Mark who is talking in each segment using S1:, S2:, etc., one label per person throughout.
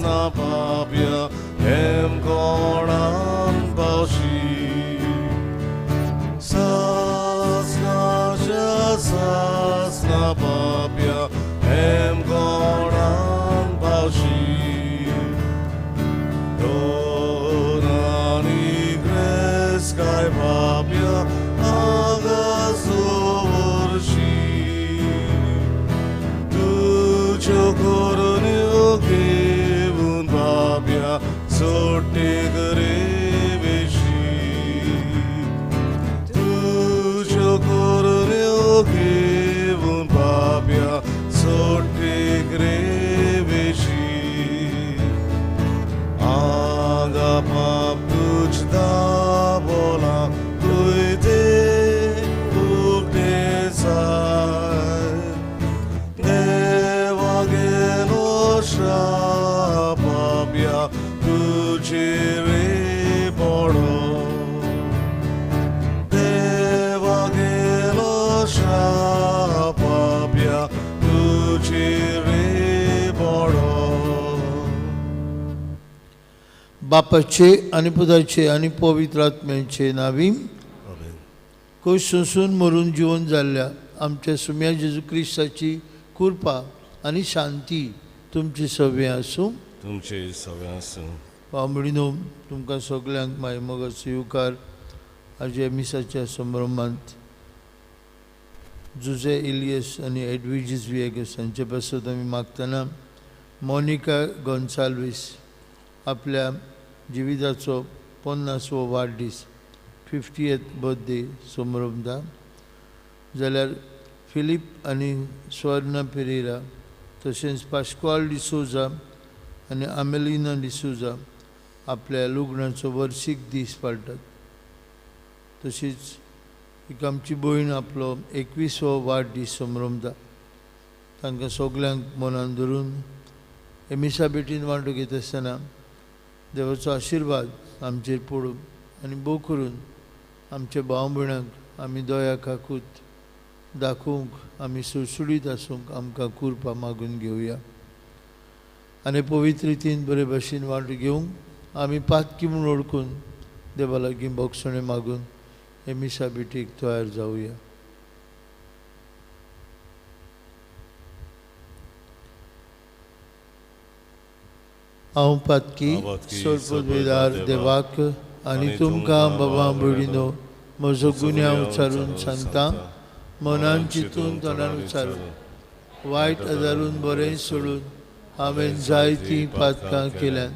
S1: सासना पाप्या हेम कोणान पावशी सासनाच्या सासना पाप्या हेम कोणान पावशी दोनानी grace काय पाप्या आगासोरशी तुज्यो करण्यो घेवन पाप्या सोडटे गरेवेशी तुज्यो करण्यो घेवन पाप्या सोडटे ग्रेवेशी आगा पाप तुझ दाबोला तुय ते उगडे जाय देवा गेलो श्रापाप्या तुझेर पडो देवा गेलो श्रापाप्या तुझेर पडो.
S2: बापाचे आनी पुताचे आनी पवित्र आत्म्याचे नावी.
S1: आमेन.
S2: कोश सोंसून मरून जिवन जाल्ल्या आमच्या सुम्या जेजू क्रिस्ताची कृपा आनी शांती तुमची सगळें आसूं.
S1: तुमचे सगळें आसूं.
S2: पावणीनो, तुमकां सगल्यांक माय मोगाचो येवकार आजे मिसाच्या संभ्रमांत. जुजे इलियस आनी एडविजीस विएगस हांचे पासत आमी मागतना मोनिका गोन्साल्वीस आपल्या जिविताचो 50वो वाडदीस 50th birthday संभ्रमता, जाल्यार फिलीप आनी स्वर्णा पेरेरा तशेंच पास्क्वाल डिसोजा आनी आमेलिना डिसोजा आपल्या लग्नाचो वर्सीक दीस पाळटात. तशीच एक आमची भयण आपलो 21वो वाडदीस संभ्रमता. तांकां सगल्यांक मनान धरून हे मिसा भेटीन वांटो घेता आसतना देवाचो आशिर्वाद आमचेर पडूं आनी भोव करून आमच्या भाव भयणांक आमी दया काकूत दाखोवंक आमी सुडसुडीत आसूंक आमकां कृपा मागून घेवया. आनी पवित्र रितीन बरे भाशेन वांटो घेवंक आमी पातकी म्हूण वळखून देवा लागीं भोगसणें मागून हे मिसा भेटीक तयार जावया. हांव पातकी सोरपदवेदार देवाक आनी तुमकां बाबा भयणीनो म्हजो गुन्यांव उच्चारून सांगता. मनान चिंतून तोंडान उच्चारून वायट आदारून बरें सोडून हांवें जायतीं पातकां केल्यांत.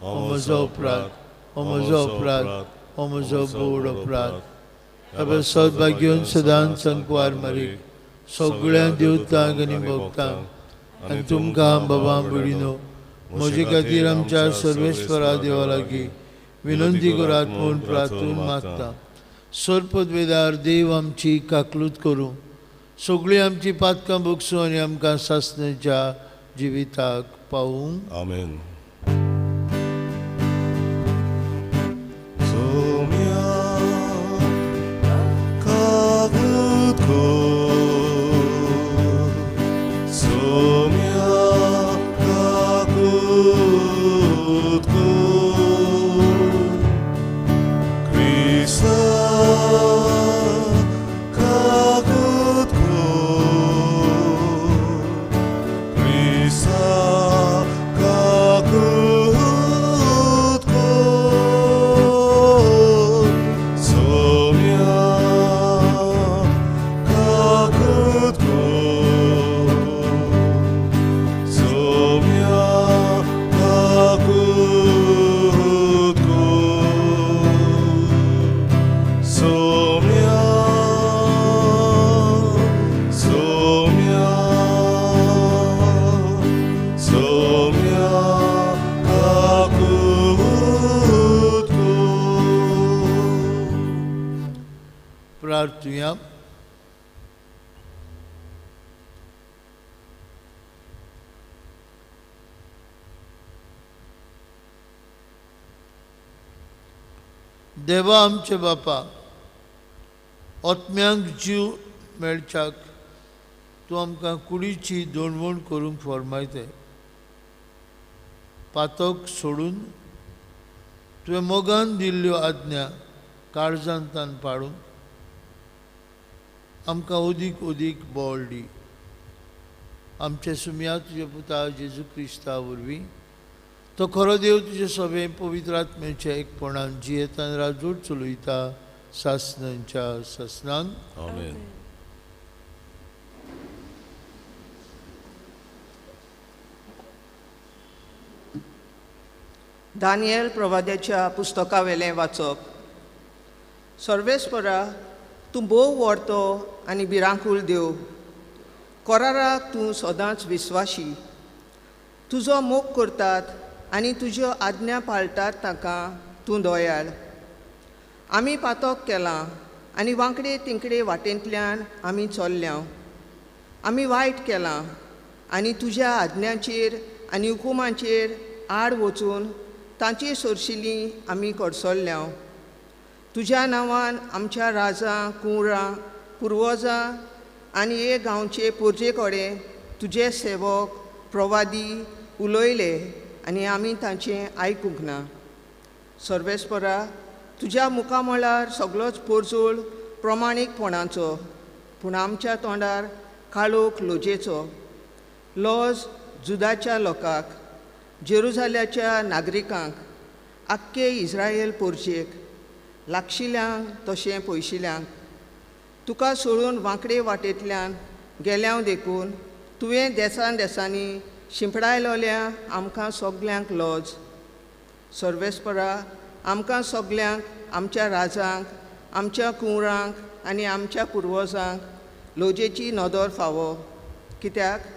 S2: हो म्हजो अपराध, हो म्हजो अपराध, हो म्हजो बोड अपराध. अबे सद्भाग्योन सदांच संकवार मारीक सगळ्या देवतांक आनी भक्तांक आनी तुमकां बाबा भयणीनो म्हजे खातीर आमच्या सर्वेस्परा देवा लागीं विनंती करात म्हूण प्रार्थून मागता. सर्पदवेदार देव आमची काकलूत करूं, सगळीं आमची पातकां भोगसूं आनी आमकां सासणेच्या जिविताक पावूं.
S1: आमेन.
S2: प्रार्थुया. देवा आमचे बापा, आत्म्यांक जीव मेळच्याक तूं आमकां कुडीची दणवण करूंक फर्मायताय. पातक सोडून तुवें मोगान दिल्ल्यो आज्ञा काळजांतान पाडूंक आमकां अदीक अदीक बळ दी। आमच्या सुम्या तुज्या पुता जेजू क्रिस्ता वरवीं तो खरो देव तुजे सगळे पवित्र आत्म्याच्या एकपणान जियेतान राजूट चलयता सासनांच्या सासनांक।
S1: आमेन।
S3: दानियल प्रवाद्याच्या पुस्तकावेलें वाचप। सर्वेस्परा, तूं भोव व्हडतो आनी भिरांकूळ देव, कराराक तूं सदांच विस्वाशी। तुजो मोग करतात आनी तुज्यो आज्ञा पाळटात तांकां तूं दयाळ। आमी पातक केलां आनी वांकडे तिंकडे वाटेंतल्यान आमी चल्ल्या। आमी वायट केलां आनी तुज्या आज्ञांचेर आनी हुकुमांचेर आड वचून तांची सोरशिली आमी कडसल्ल्या। तुज्या नांवान आमच्या राजां, कुंवरां, पुर्वजां आनी हे गांवचे पोरजे कडेन तुजे सेवक प्रवादी उलयले आनी आमी तांचें आयकूंक ना। सर्वेस्परा, तुज्या मुखामळार सगळोच पोरजोळ प्रमाणीकपणाचो, पूण आमच्या तोंडार काळोख लोजेचो। लॉज जुदाच्या लोकांक, जेरुजाल्याच्या नागरिकांक, आख्खे इस्रायल पोरजेक, लागशिल्यांक तशें पयशिल्यांक तुका सोडून वांकडे वाटेंतल्यान गेल्यांव देखून तुवें देसान देसांनी शिंपडायलोल्या आमकां सगल्यांक लॉज। सर्वेस्परा, आमकां सगल्यांक, आमच्या राजांक, आमच्या कुंवरांक आनी आमच्या पुर्वजांक लोजेची नदर फावो, कित्याक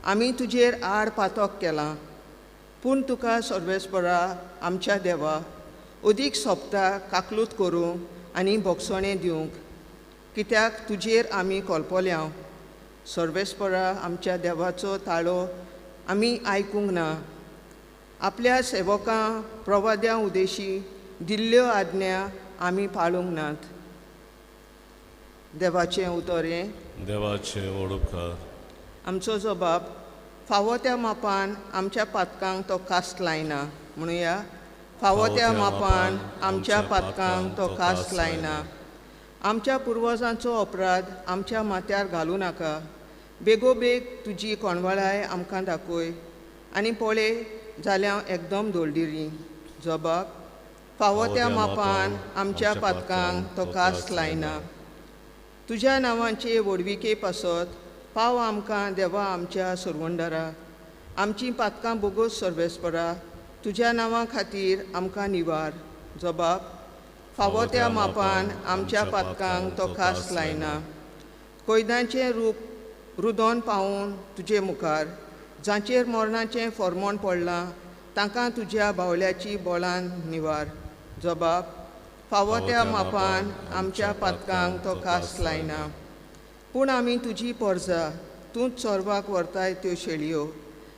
S3: आमी तुजेर आड पातक केलां। पूण तुका सर्वेस्परा आमच्या देवा अदीक सोंपता काकलूत करूंक आनी भोगसणें दिवंक, कित्याक तुजेर आमी कोलपोल्यांव। सर्वेस्परा आमच्या देवाचो ताळो आमी आयकूंक ना। आपल्या सेवकां प्रवाद्यां उदेशी दिल्ल्यो आज्ञा आमी पाळूंक नात। देवाचें उतर हें।
S1: देवाचें वडोपकार।
S3: आमचो जबाब फावो त्या मापान आमच्या पातकांक तो कास्ट लायना। म्हणुया, फावो त्या मापान आमच्या पातकांक तो कास्ट लायना। आमच्या पुर्वजांचो अपराध आमच्या माथ्यार घालूं नाका। बेगोबेग तुजी कोणवाळाय आमकां दाखय आनी पळय जाल्यार एकदम दोलदिरी। जबाब फावो त्या मापान आमच्या पातकांक तो कास्ट लायना। तुज्या नांवाचे व्हडविके पासत पाव आमकां देवा आमच्या सरवंडरा। आमचीं पातकां बोगोस सर्वेस्परा, तुज्या नांवा खातीर आमकां निवार। जबाब फावो त्या मापान आमच्या पातकांक तो कास्ट लायना। कैदांचें रूप रुदोन पावून तुजे मुखार, जांचेर मरणाचें फॉर्मोण पडलां तांकां तुज्या बावल्याची बोळान निवार। जबाब फावो त्या मापान आमच्या पातकांक तो कास्ट लायना। पूण आमी तुजी पोरजा, तूंच चोरवाक व्हरताय त्यो शेळयो।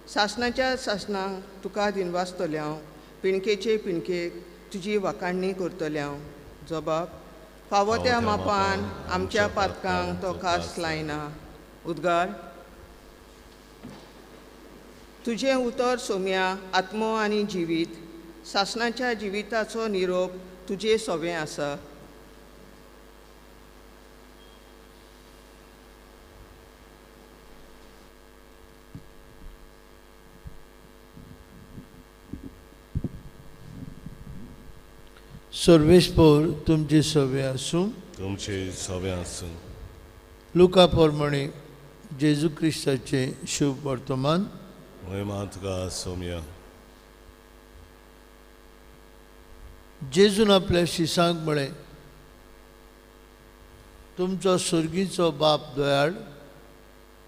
S3: सासणाच्या सासणाक तुका दिनवासतलें हांव, पिणकेचे पिणकेक तुजी वाखाणणी करतलें हांव। जबाब फावो त्या मापान आमच्या पातकांक तो कास्ट लायना। उद्गार तुजें उतर सोम्या आत्मो आनी जिवीत, सासणाच्या जिविताचो निरोप तुजे सोवें आसा।
S2: सर्वेस्पोर तुमचे सवे आसूं।
S1: तुमचे सवे आसूं।
S2: लुका प्रमाणे जेजू क्रिस्ताचें शुभ वर्तमान।
S1: महिमा तुका सोम्या।
S2: जेजून आपल्या शिसांक म्हळें, तुमचो सर्गीचो बाप दयाळ,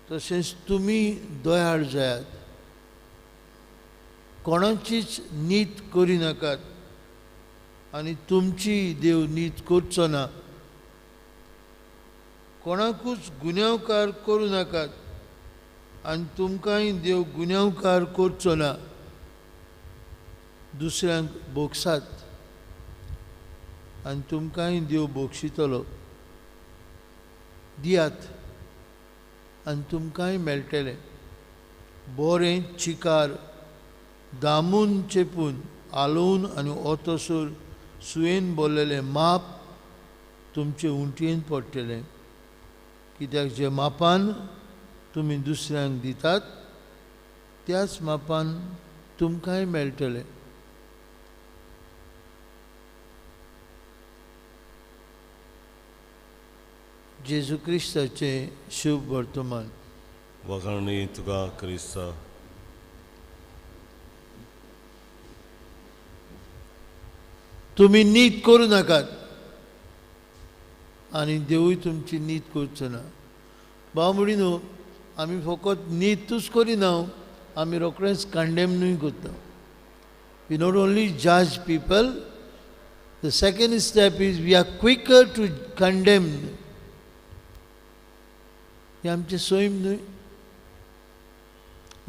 S2: तशेंच तुमी दयाळ जायात। कोणाचीच नीत करिनाकात आनी तुमची देव नीत करचो ना। कोणाकूच गुन्यांवकार करूं नाकात आनी तुमकांय देव गुन्यांवकार करचो ना। दुसऱ्यांक भोगसात आनी तुमकांय देव भोगशितलो। दियात आनी तुमकांय मेळटलें। बरें चिकार दामून चेपून आलोवन आनी ओतोसर सुयेन बोल्लेलें माप तुमचे उंटयेन पडटलें. कित्याक जे मापान तुमी दुसऱ्यांक दितात त्याच मापान तुमकांय मेळटलें. जेजू क्रिस्ताचें शुभ वर्तमान.
S1: वखाणी तुका क्रिस्ता.
S2: तुमी नीत करूं नाकात आनी देवूय तुमची नीत करचो ना. भाव म्हणी न्हू, आमी फकत नीतूच करिना, आमी रोखडेंच कंडेमनूय करता. We not only जज people, the second step is we are quicker to condemn. हें आमचें सैम न्हय.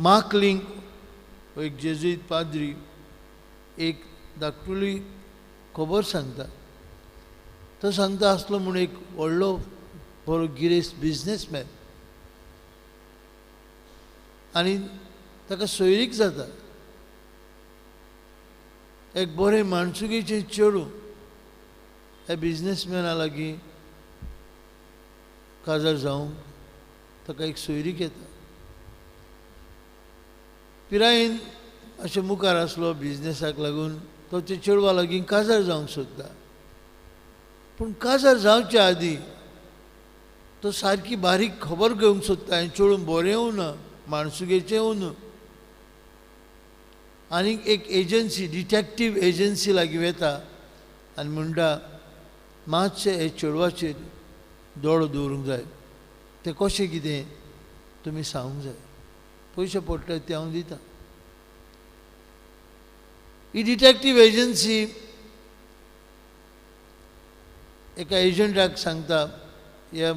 S2: मार्क लिंक हो एक जेजुईत पाद्री एक धाकटुली खबर सांगता. तो सांगता आसलो म्हूण एक व्हडलो बरो गिरेस्त बिजनेसमॅन आनी ताका सोयरीक जाता. एक बरें माणसुगेचें चेडूं ह्या बिजनेसमॅना लागीं काजार जावंक ताका एक सोयरीक येता. पिरायेन अशें मुखार आसलो बिजनेसाक लागून तो ते चेडवा लागीं काजार जावंक सोदता. पूण काजार जावच्या आदीं तो सारकी बारीक खबर घेवंक सोदता, हें चेडूं बरें ना, माणसुगेचें न्हू. आनीक एक एजन्सी, डिटेक्टीव एजन्सी लागीं वता आनी म्हणटा मातशें हे चेडवाचेर दोळो दवरूंक जाय, तें कशें कितें तुमी सांगूंक जाय, पयशे पडटा ते हांव दितां. ही डिटेक्टीव एजन्सी एका एजंटाक सांगता ह्या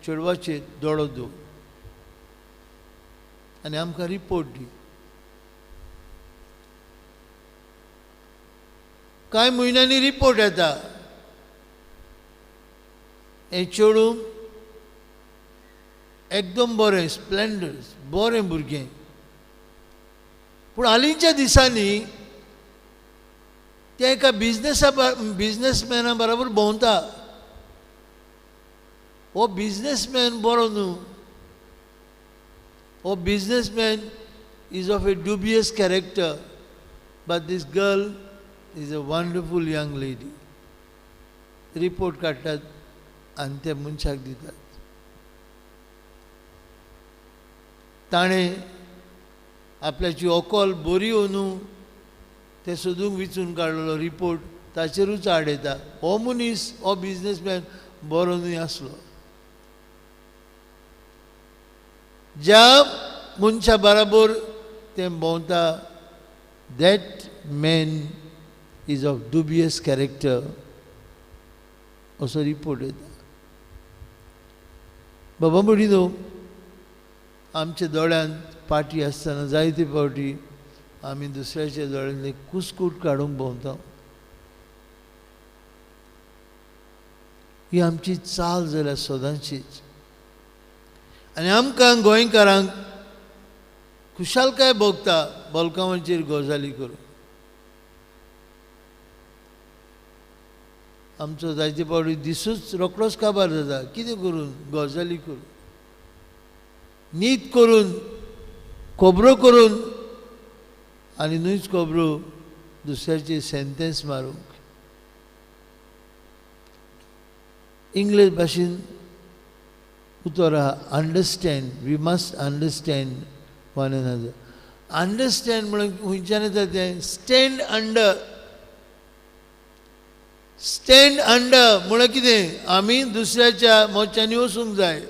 S2: चेडवाचेर दोळो दवर आनी आमकां रिपोर्ट दी. कांय म्हयन्यांनी रिपोर्ट येता, हें चेडूं एकदम बरें, स्प्लेंडर, बरें भुरगें, पूण हालींच्या दिसांनी तें एका बिजनेसमॅना बराबर भोंवता. हो बिजनेसमॅन बरो न्हू, हो businessman is of a dubious character, but this girl is a wonderful young lady. Report काडटात आनी त्या मनशाक दितात. ताणें आपल्याची अकल बरी न्हू तें सोदूंक विचून काडलेलो रिपोर्ट ताचेरूच आड येता. हो मनीस, हो बिजनेसमॅन बरो न्हय आसलो. ज्या मनशा बराबर तें भोंवता that man is of dubious character असो रिपोर्ट येता. बाबा म्हणी न्हू, आमच्या दोळ्यांत पाटी आसतना जायते फावटी आमी दुसऱ्याच्या दोळ्यांतली कुसकूट काडूंक भोंवता. ही आमची चाल जाल्या सदांचीच. आनी आमकां गोंयकारांक खुशालकाय भोगता बलकांवाचेर गजाली करून. आमचो जायते फावटी दिसूच रोकडोच काबार जाता, कितें करून, गजाली करून, नीत करून, खबरो करून, आनी न्हूच खबरो दुसऱ्याचेर सेंटेन्स मारूंक. इंग्लीश भाशेन उतर आहा understand. We must understand one another. Understand म्हणून खंयच्यान येता तें? Stand under. स्टँड अंडर म्हणल्यार कितें? आमी दुसऱ्याच्या मोच्यांनी वचूंक जाय,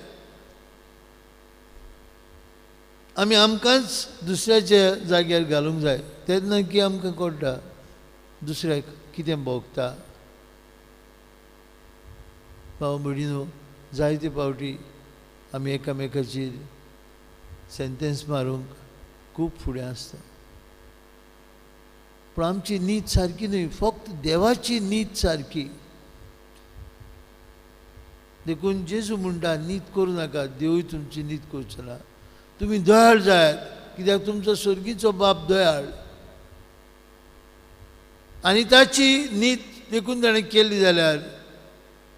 S2: आमी आमकांच दुसऱ्याच्या जाग्यार घालूंक जाय. तेन्ना की आमकां कळटा दुसऱ्याक कितें भोगता. भाव भयणीनो, जायते फावटी आमी एकामेकाचेर सेंटेन्स मारूंक खूब फुडें आसता. पूण आमची नीत सारकी न्हय, फक्त देवाची नीत सारकी. देखून जेजू म्हणटा नीत करूं नाका, देवूय तुमची नीत करचो ना. तुमी दयाळ जायात, कित्याक तुमचो स्वर्गीचो बाप दयाळ. आनी ताची नीत देखून ताणें केली जाल्यार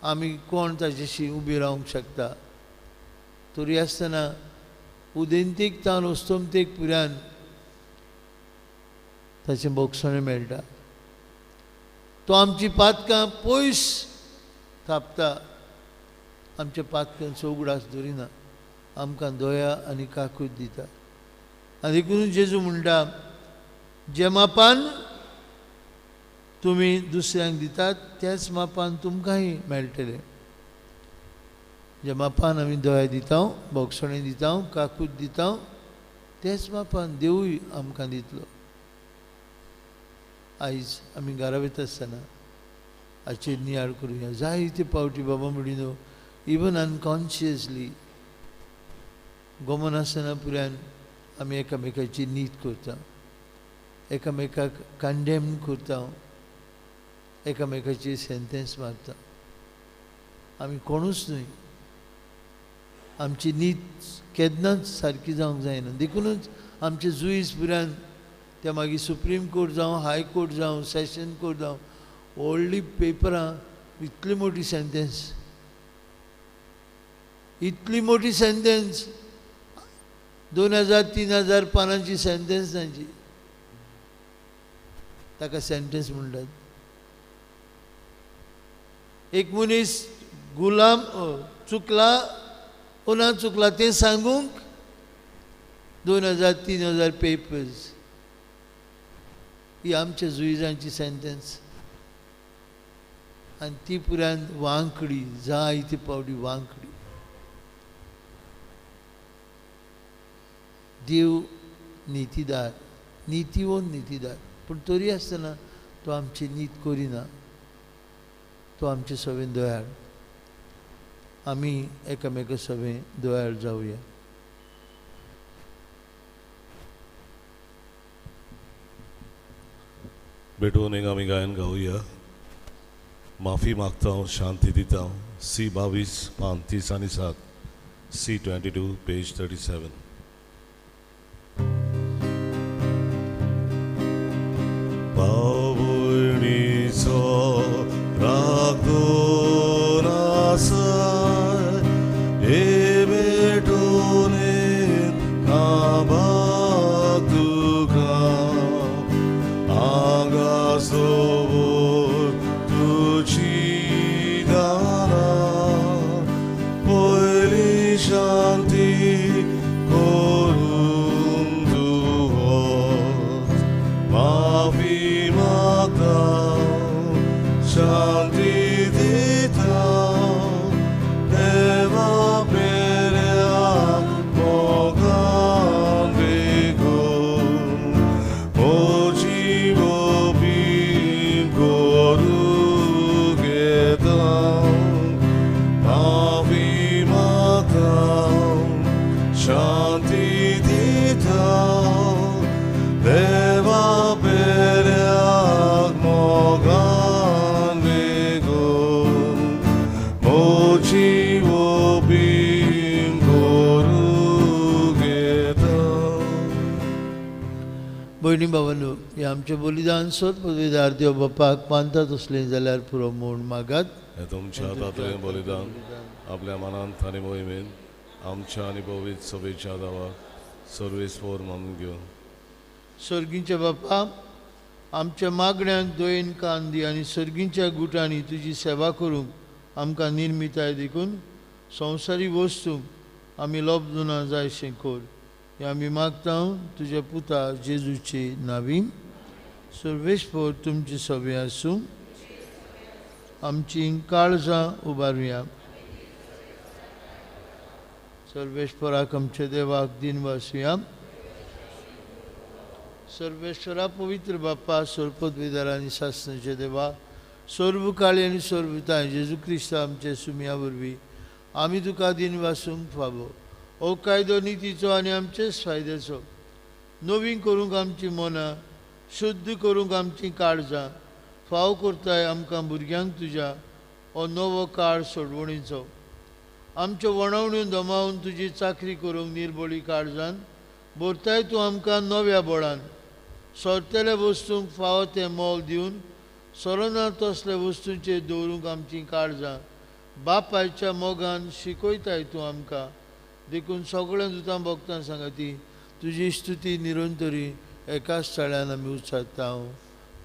S2: आमी कोण ताचेशी उबी रावंक शकता? तरी आसतना उदेंतीक तावन अस्तंतेक पुरान ताचें बोगसणें मेळटा. तो आमची पातकां पयस थापता, आमच्या पातकांचो उगडास दवरिना, आमकां दया आनी काकूत दिता. आनी देखून जेजू म्हणटा, जे मापान तुमी दुसऱ्यांक दितात त्याच मापान तुमकांय मेळटलें. जे मापान आमी दया दिता, बोगसणें दिता, काकूत दिता, त्याच मापान देवूय आमकां दितलो. आयज आमी घरा वयता आसतना हाचेर नियाळ करुया. जायते पावटी बाबा म्हणिनो इवन अनकॉन्शियसली गोमनासतना पुरान आमी एकामेकाची नीत करता, एकामेकाक कंडेम करता, एकामेकाची सेंटेन्स मारता. आमी कोणूच न्हय, आमची नीत केन्नाच सारकी जावंक जायना. देखूनच आमचे जुईज पुरान ते मागीर सुप्रीम कोर्ट जावं, हाय कोर्ट जावं, सेशन कोर्ट जावं, व्हडलीं पेपरां, इतली मोटी सेंटेन्स, इतली मोटी सेंटेन्स, 2000 3000 पानांची सेंटेन्स तांची, ताका सेंटेन्स म्हणटात. एक मनीस गुलाम चुकला ओ ना चुकला तें सांगूंक 2000 3000 पेपर्स. ही आमच्या जुईजांची सेंटेन्स. आनी ती पुरान वांकडी, जायते पावटी वांकडी. देव नितीदार, नितीवंत नितीदार, पूण तरी आसतना तो आमची नीत करिना, तो आमचे सगळें दयाळ. आमी एकामेका सगळें दयाळ जावया.
S1: भेटून एक आमी गायन गावया. माफी मागता हांव, शांती दिता हांव. सी 22 पान 30 आनी 7, सी 22 पेज 37. भावभयणीचो राग दवरासय, हे भेटून काबाक तुका, आगास दवर तुजी दारां, पयली शांती करून तूं वच. माफी मागता, शांती दिता, देवा पेऱ्याक मोगान बेगून, म्हजी ओबीन करूंक येता. माफी मागता, शांती दिता, देवा पेऱ्याक मोगान बेगून, म्हजी ओबीन करूंक येता.
S2: भयणी भावांनो, हें आमचें बलिदान सोद पदवीदार देव बापाक मानता तसलें जाल्यार पुरो म्हूण मागात.
S1: हें तुमच्या हातांतलें बलिदान आपल्या मनांत आनी मोहिमेन आमच्या आनी पवित्र सभेच्या दावाक सर्वेस्पोर मानून घेवन.
S2: सर्गींच्या बापा, आमच्या मागण्यांक दयेन कान दी आनी सर्गींच्या गुटांनी तुजी सेवा करूंक आमकां निर्मिताय देखून संवसारी वस्तूंक आमी लोबदुना जायशें कर. हें आमी मागता तुज्या पुता जेजूचे नावीन. सर्वेस्पोर तुमची सभे आसूं. आमची काळजां उबारुया. सर्वेस्पराक आमच्या देवाक दिन वासुया. सर्वेश्वरा पवित्र बाप्पा, सर्वपदवीदार आनी सासणाचे देवा, सर्व काळी आनी सर्वताय जेजू क्रिस्त आमचे सुमया वरवीं आमी तुका दिन वासूंक फावो. हो कायदो नितीचो आनी आमचेच फायद्याचो नवीन करूंक आमची मनां, शुद्ध करूंक आमचीं काळजां फाव करताय आमकां भुरग्यांक तुज्या हो नवो काळ सोडवणीचो. आमच्यो वणवण्यो दमावन तुजी चाकरी करूंक निर्बळी काळजान भरताय तूं आमकां नव्या बळान. सोरतल्या वस्तूंक फावो तें मोल दिवन सोरोना तसल्या वस्तूंचेर दवरूंक आमचीं काळजां बापायच्या मोगान शिकयताय तूं आमकां. देखून सगळ्या दुतां भक्तां सांगाती तुजी स्तुती निरंतरी एकाच स्थळ्यान आमी उच्चारता.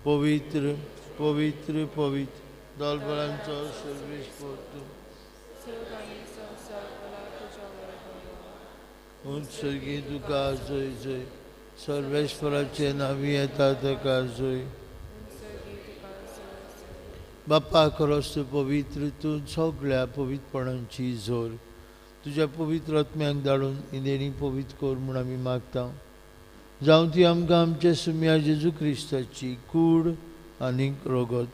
S2: पवित्र पवित्र पवित्र दलबळांचो सर्वेस्पर तूं, उत्सर्गी तुका जय जय. सर्वेश्वराचे नांवी येता ताका जय. बाप्पा खरोच तूं पवित्र, तूं सगळ्या पवित्रपणांची जोर. तुज्या पवित्र आत्म्याक धाडून इंदेणी पवित्र कर म्हूण आमी मागता. जावं ती आमकां आमच्या सुम्या जेजू क्रिस्ताची कूड आनीक रगत.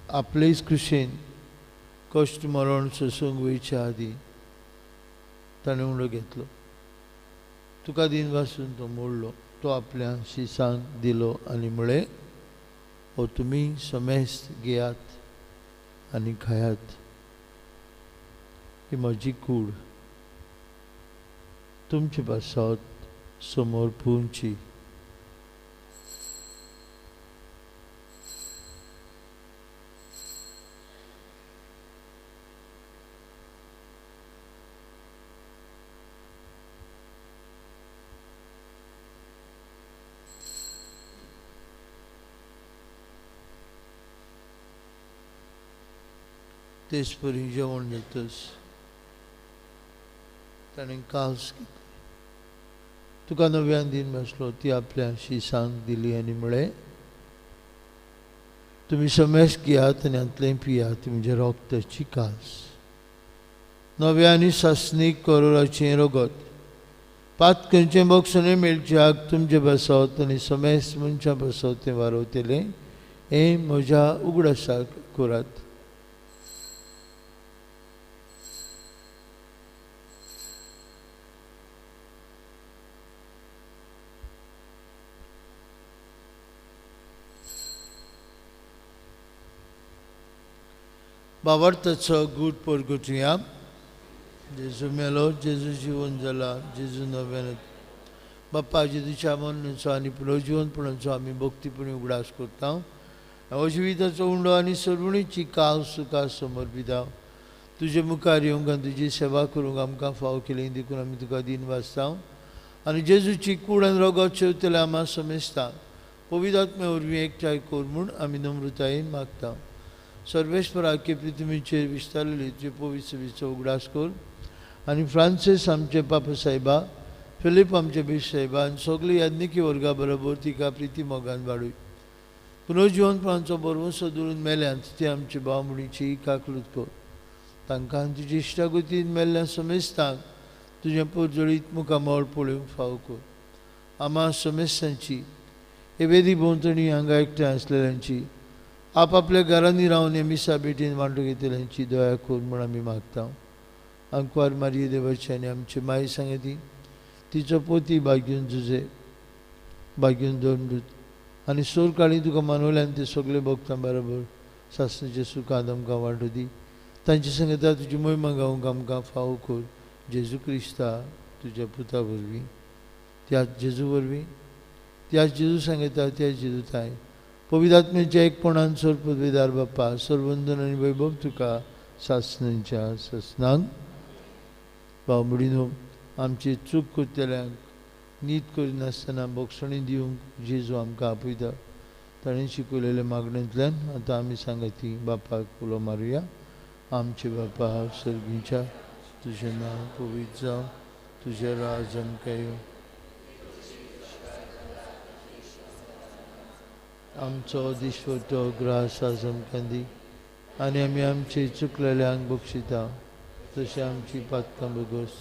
S2: आपलेच खुशेन कश्ट मरण सोसूंक वयच्या आदीं ताणें उंडो घेतलो. तुका दिन वासून तो मोडलो, तो आपल्या शिसांक दिलो आनी म्हळें, हो तुमी समेस्त घेयात आनी खायात, ही म्हजी कूड तुमचे पासत समोर पुंची. तेच परी जेवण जातच ताणें कास घेतली, तुका नव्यान दिन बसलो, ती आपल्या शिसांक दिली आनी म्हळें, तुमी समेस्त घेयात आनी हांतलें पियात, म्हज्या रगताची कास, नव्या आनी सासणीक करोराचें रगत, पातकणचें बक्षणें मेळच्याक तुमचे बसत आनी समेस्त मनशां बसत तें वारवतलें, हें म्हज्या उगडासाक करात. बावडताचो गूट परगटुया. जेजू मेलो, जेजू जिवन जाला, जेजू नव्यान. बाप्पा जेजूच्या मरणाचो आनी पुनर्जिवनपणाचो आमी भक्तीपणी उगडास करता. हो जिविताचो उंडो आनी सर्वणीची काल सुखा समर्पिता. तुजे मुखार येवंक आनी तुजी सेवा करूंक आमकां फाव केली देखून आमी तुका दिन वाचता. आनी जेजूची कूड आनी रगत शेवतले आमा समेस्ता पवित्र आत्म्या वरवीं एकठांय कर म्हूण आमी नम्रतायेन मागता. सर्वेश्वराके पृथ्वीचेर विस्तारलेली तुजे पवित्र उगडास कर आनी फ्रांसीस आमचे पापा साहेबा, फिलीप आमचे बीश साहेबा आनी सगळी याज्ञिकी वर्गा बरोबर तिका प्रिती मोगान वाडूय. पुनर्जिवनपणाचो भरवंसो दवरून मेल्यांत ते आमचे भावमणीची काकलूत कर. तांकां तुजी इश्टागतीन मेल्ल्या समेस्तांक तुजें परजळीत मुखामळ पळोवंक फाव कर. आमा समेस्तांची हे वेदी भोंवतणी हांगा एकठांय आसलेल्यांची, आपापल्या घरांनी रावन हे मिसा भेटीन वांटो घेतल्यांची दया कर म्हूण आमी मागता. आंकवार मारये देवाची आनी आमची माई सांगती तिचो पोती बागीवन जुजे बागीवन दोन आनी सोर काळी तुका मानवल्यान ते सगळे भोगता बरोबर सासणाचे सुखांत आमकां वांटो दी. तांचे सांगता तुजी मोहिमा गावंक आमकां फाव कर. जेजू क्रिस्ता तुज्या पुता वरवीं, त्याच जेजू वरवीं, त्याच जेजू सांगता त्याच जेजू थांय पवित्र आत्म्याच्या एकपणान सोर पदवीदार बाप्पा सर्वंदन आनी वैभव तुका सासणांच्या सासणांक. भावमडीनो, आमची चूक करतल्यांक नीत करिनासतना बक्षणी दिवंक जेजू आमकां आपयता. ताणें शिकयलेल्या मागणेंतल्यान आतां आमी सांगती बापाक उलो मारुया. आमचे बापा सर्गीच्या, तुजें नांव पवित्र जावं, तुजें राज आमकां येवं, आमचो दिसवटो ग्रास आज आमकां दी आनी आमी आमचे चुकलेल्यांक बक्षिता तशें आमची पातकां बगोस.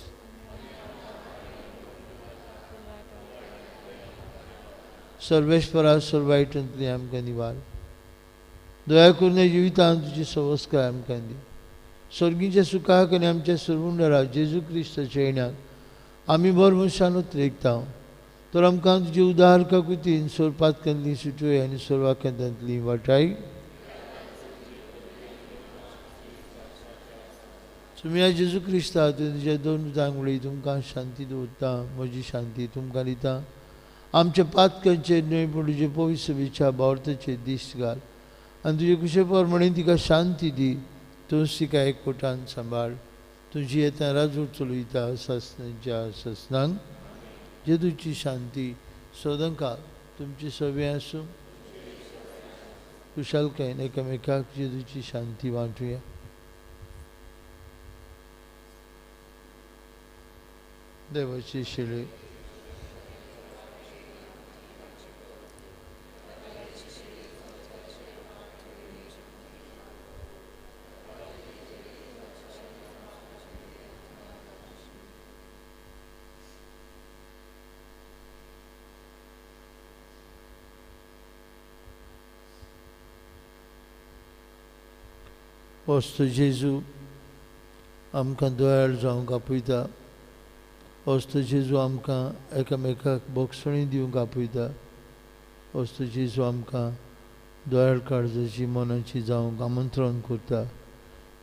S2: सर्वेश्वरा सर्वायटांतली आमकां निवार. दया करून जिवितांत तुजी सवस्काय आमकां दी. सर्गीच्या सुखाक आनी आमच्या सर्वुंडरा जेजू क्रिस्ताच्या येण्याक आमी भरवंशान उतरेकता. तर आमकां तुजी उदार काकुतीन सोरपातकांतली सुटोय आनी सोरवाकांतांतली वाटाय. तुमी जेजू क्रिस्ता तुज्या दोन दांगुळी तुमकां शांती दवरता, म्हजी शांती तुमकां दिता. आमच्या पातकांचेर न्हय पूण तुजे पवित्र विचार भावार्थाचेर दिश्ट घाल आनी तुजे कुशे प्रमाणे तिका शांती दी. तूंच तिका एकवटान सांबाळ. तुजी येता राजवट चलयता सासनाच्या सासनांक. जेजूची शांती सदांकाळ तुमची सगळीं आसूं. कुशालकायेन एकामेकाक जेजूची शांती वांटुया. देवाची शिले वस्तू जेजू आमकां दयाळ जावंक आपयता. वस्तू जेजू आमकां एकामेकाक बोगसणी दिवंक आपयता. वस्तू जेजू आमकां दयाळ काळजाची मनाची जावंक आमंत्रण करता.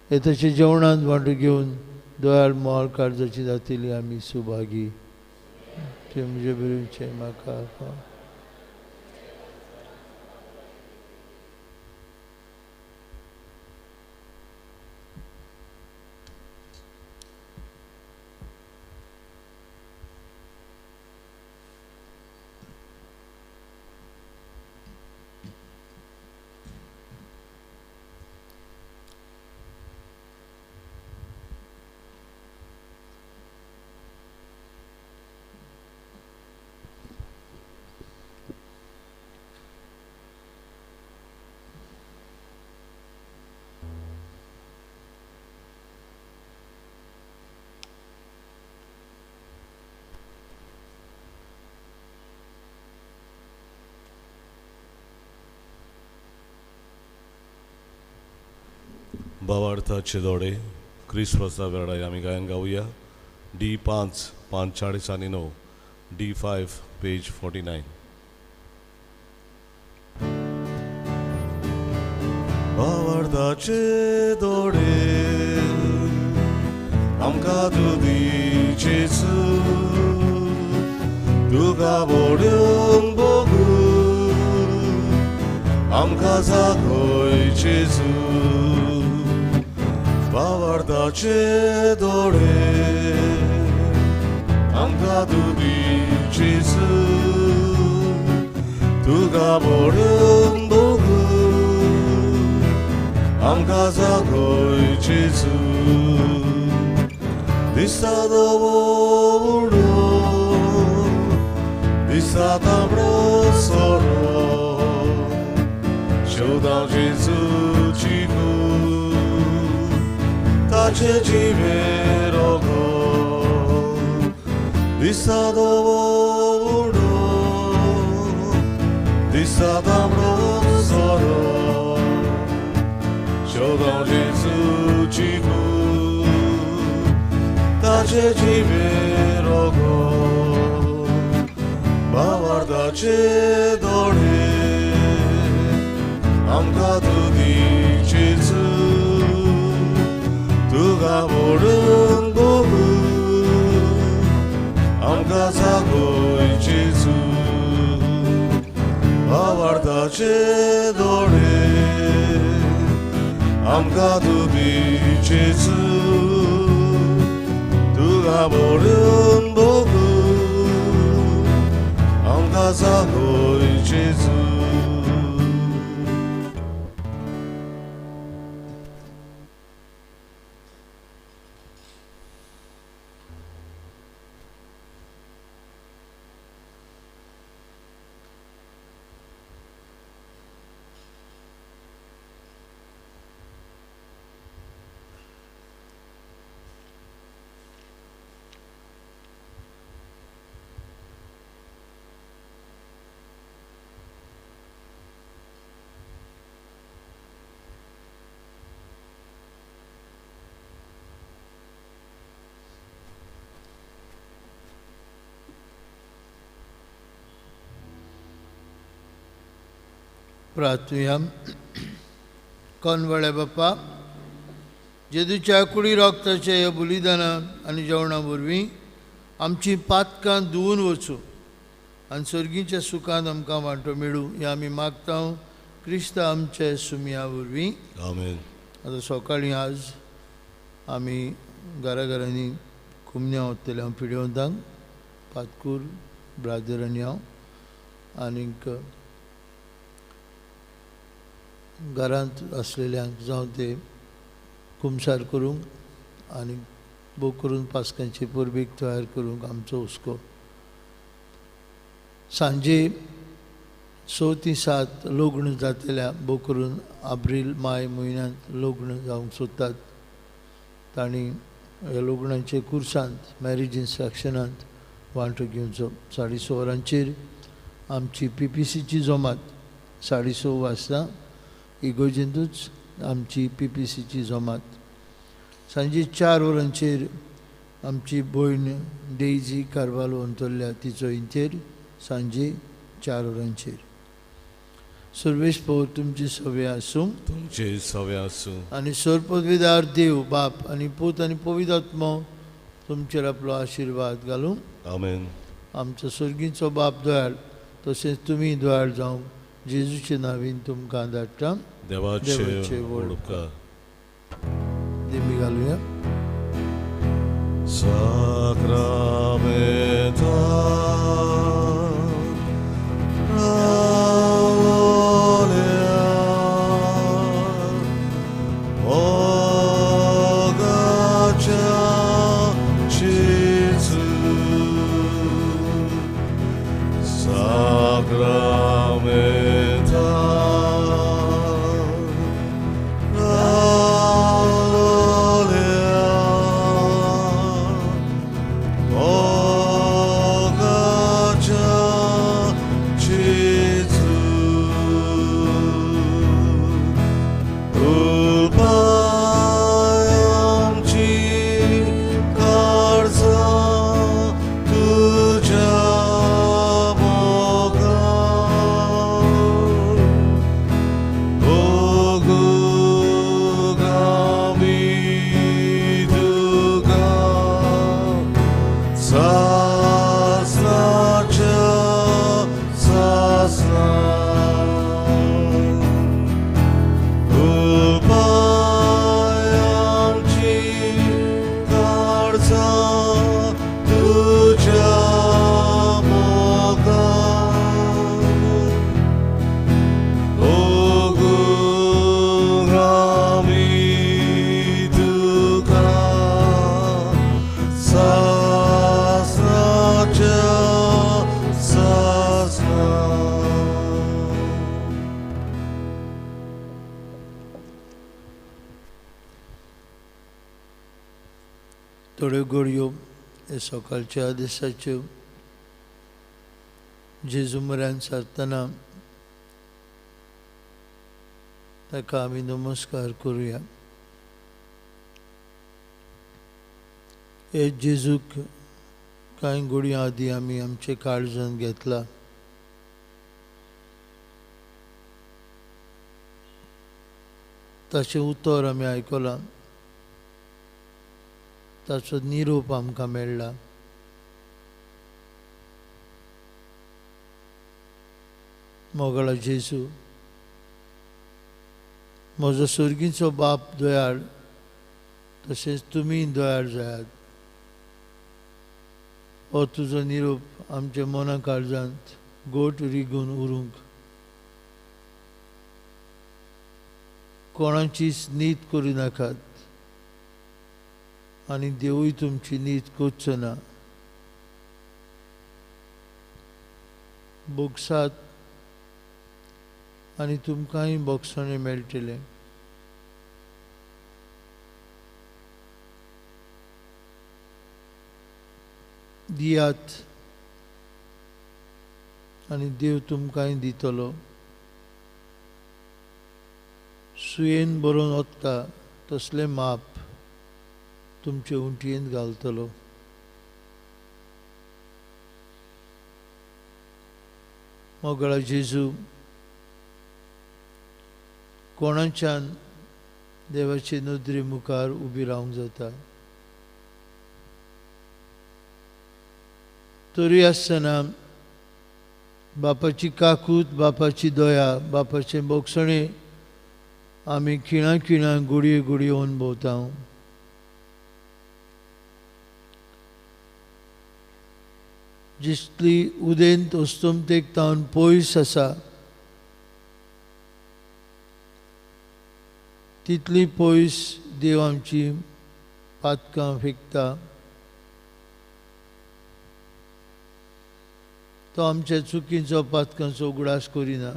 S2: येताच्या जेवणांत वांटो घेवन दयाळ मोल काळजाची जातली आमी सुभागी. ते म्हजे बरें म्हाका
S1: भावार्थाचे दोडे क्रिसमसा वेळार आमी गायन गावया. डी 5 5 40 आनी 9, डी 5 पेज 49. भावार्थाचे दोडे आमकां तूं दी जेजू, तुका बोडून बघू आमकां जागय जेजू. भावार्थाचे दोडे आमकां तूं दी जेजू, तुका बोडून बघू आमकां जागय जेजू. दिसता धवो उडो दिसता तांबडो सोरो शेवदां जेजूची कूड ताचे जिवे रगत. दिसता धवो उडो दिसता तांबडो सोरो शेवदां जेजूची कूड ताचे जिवे रगत. भावार्थाचे दोडे आमकां तूं दी जेजू, तुका बोडून बघू आमकां जागय जेजू. भावार्थाचे दोडे आमकां तूं दी जेजू, तुका बोडून बघू आमकां जागय जेजू.
S2: प्रार्थुया. कोणवळे बाप्पा, जेजूच्या कुडी रक्ताच्या ह्या बलिदाना आनी जेवणा वरवीं आमची पातकां धुवून वचूं आनी सर्गीच्या सुखान आमकां वांटो मेळूं हें आमी मागता क्रिस्त आमचे सुमया वरवीं.
S1: आमेन.
S2: आतां सकाळीं आज आमी घरा घरांनी कुमन्या वतले हांव पिडिवंतांक पातकूर ब्रादर आनी हांव आनीक घरांत आसलेल्यांक जावं ते कुमसार करूंक आनी बोक करून पास्कांचे परबेक तयार करूंक आमचो हुस्को. सांजे 6 ते 7 लग्न जातल्या बोक करून एप्रील माय म्हयन्यांत लग्न जावंक सोदतात तांणी ह्या लग्नाचे कुर्सांत मॅरेज इन्स्ट्रक्शनांत वांटो घेवचो. 6:30 वरांचेर आमची PPCची जमात 6:30 वाजता इगोजेंतूच आमची PPCची जमात. सांजे 4 वरांचेर आमची भयण डेजी कार्वालो अंतरल्या तिचो इंतेर सांजे 4 वरांचेर. सर्वेश पवर तुमची सवे आसूं,
S1: तुमचे सवे आसूं
S2: आनी सर्वपदवीदार देव बाप आनी पूत आनी पवित्र आत्मो तुमचेर आपलो आशिर्वाद घालूं.
S1: आमेन.
S2: आमचो सर्गीचो बाप दयाळ तशेंच तुमी दयाळ जावंक जेजूचे नांवान तुमकां धाडटा.
S1: देवाचे व्हड उपकार.
S2: देमी घालुया.
S1: साक्रामेंता
S2: थोड्यो घडयो हे सकाळच्या आदेसाच्यो जेजू म्हऱ्यान सरतना ताका आमी नमस्कार करुया. हे जेजूक कांय घडयां आदी आमी आमचे काळजान घेतला. ताचें उतर आमी आयकलां, ताचो निरोप आमकां मेळ्ळा. मोगाळा जेजू, म्हजो सर्गीचो बाप दयाळ तशेंच तुमी दयाळ जायात. हो तुजो निरोप आमच्या मना काळजांत गोट रिगून उरूंक, कोणाचीच नीत करूं नाकात आनी देवूय तुमची नीत करचो ना. बोगसात आनी तुमकांय बोगसणें मेळटलें. दियात आनी देव तुमकांय दितलो. सुयेन बरोवन वता तसलें माप तुमचे उंटयेंत घालतलो. मोगळा जेजू, कोणाच्यान देवाचे नदरे मुखार उबी रावंक जाता, तरी आसतना बापाची काकूत, बापाची दया, बापाचें बोगसणें आमी खिणा खिणा गुडये गुडये अनुभवता. जितली उदेंत अस्तमतेक तावन पयस आसा तितली पयस देव आमची पातकां फेकता. तो आमच्या चुकींचो पातकांचो उगडास करिना.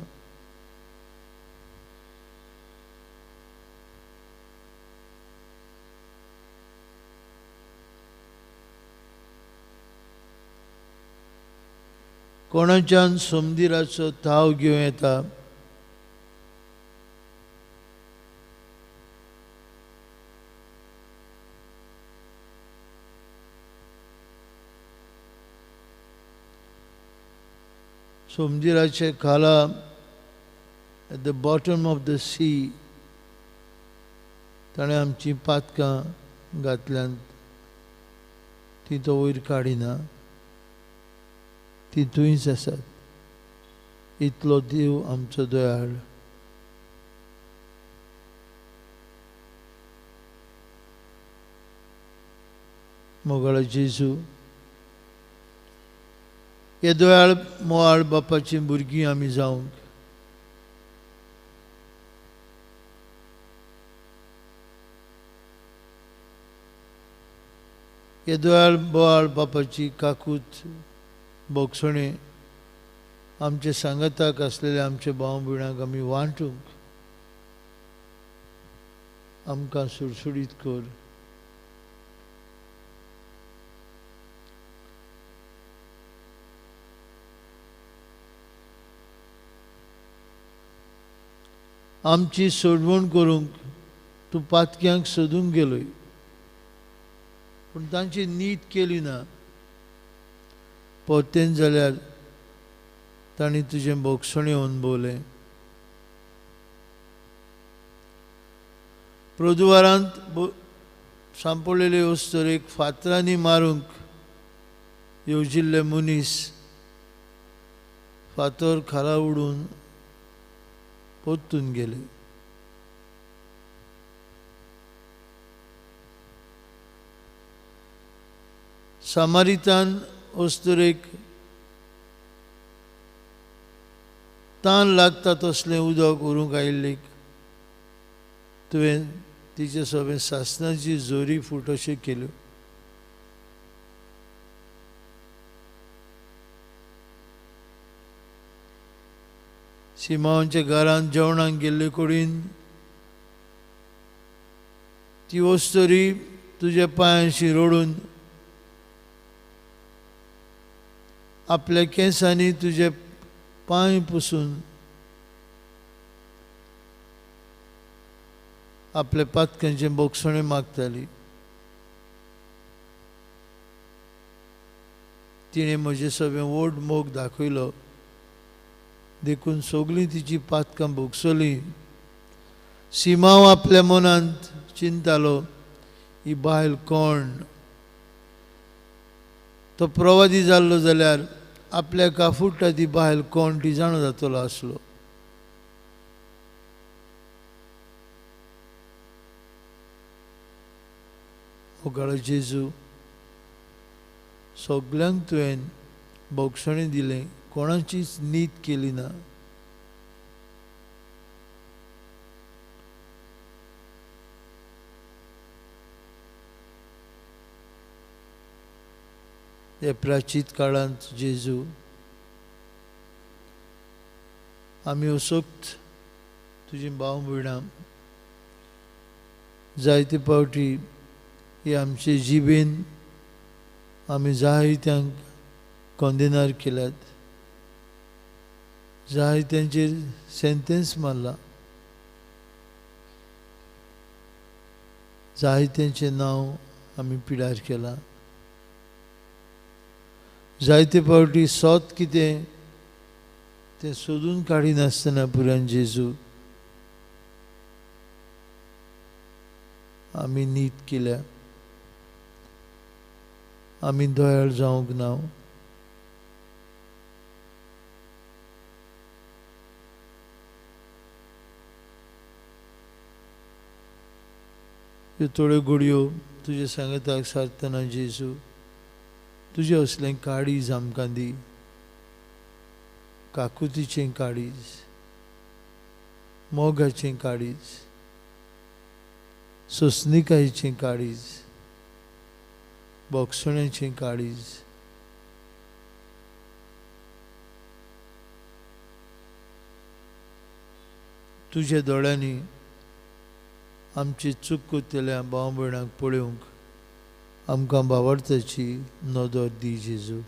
S2: कोणाच्यान समदिराचो थाव घेवं येता समदिराचे खाला at the bottom of the sea ताणें आमची पातकां घातल्यांत, ती तो वयर काडिना, ती थंयच आसात. इतलो देव आमचो दयाळ. मोगाळ जेजू, हे दयाळ मोवाळ बापाची भुरगीं आमी जावंक हे दयाळ बोवाळ बापाची काकूत बोगसणें आमचे सांगाताक आसलेले आमचे भाव भयणांक आमी वांटूंक आमकां सुडसुडीत कर. आमची सोडवण करूंक तूं पातक्यांक सोदूंक गेलोय, पूण तांची नीत केली ना. परतेन जाल्यार तांणी तुजें बोगसणें अनुभवलें. प्रदुवारांत सांपडलेले अस्तुरेक फातरांनी मारूंक येवजिल्ले मनीस फातर खाला उडून परतून गेले. सामारितान अस्तुरेक तान लागता तसलें उदक व्हरूंक आयिल्लेक तुवें तिचे सगळें सासणाची जोरी फूट अशें केल्यो. सिमांवच्या घरांत जेवणाक गेल्ले कडेन ती अस्तुरी तुज्या पांयांशी रडून आपल्या केंसांनी तुजे पांय पुसून आपल्या पातकांचें बोगसणें मागताली. तिणें म्हजें सगळें व्हड मोग दाखयलो, देखून सगळीं तिची पातकां भोगसली. सिमांव आपल्या मनांत चिंतालो, ही बायल कोण? तो प्रवादी जाल्लो जाल्यार आपल्या काफुट्टा ती बायल कोण ती जाणा जातलो आसलो. मोगाळ जेजू, सगल्यांक तुवें बोगसणें दिलें, कोणाचीच नीत केली ना. हे प्राचीत काळांत जेजू आमी असोक्त तुजी भाव भयणां जायते फावटी ही आमचे जिबेन आमी जायत्यांक कोंदेनार केल्यात, जायत्यांचेर सेंटेन्स मारला, जायत्यांचें नांव आमी पिडार केलां. जायते फावटी सोत कितें तें सोदून काडिनासतना पुरान जेजू आमी नीत केल्या, आमी दयाळ जावंक ना. ह्यो थोड्यो घडयो तुज्या सांगाताक सारतना जेजू तुजें असलें काळीज आमकां दी, काकुतीचें काळीज, मोगाचें काळीज, सोंसणिकायेचें काळीज, बोगसण्याचें काळीज. तुज्या दोळ्यांनी आमची चूक करतल्या भाव भयणांक पळोवंक आमकां भावार्थाची नदर दी जेजू.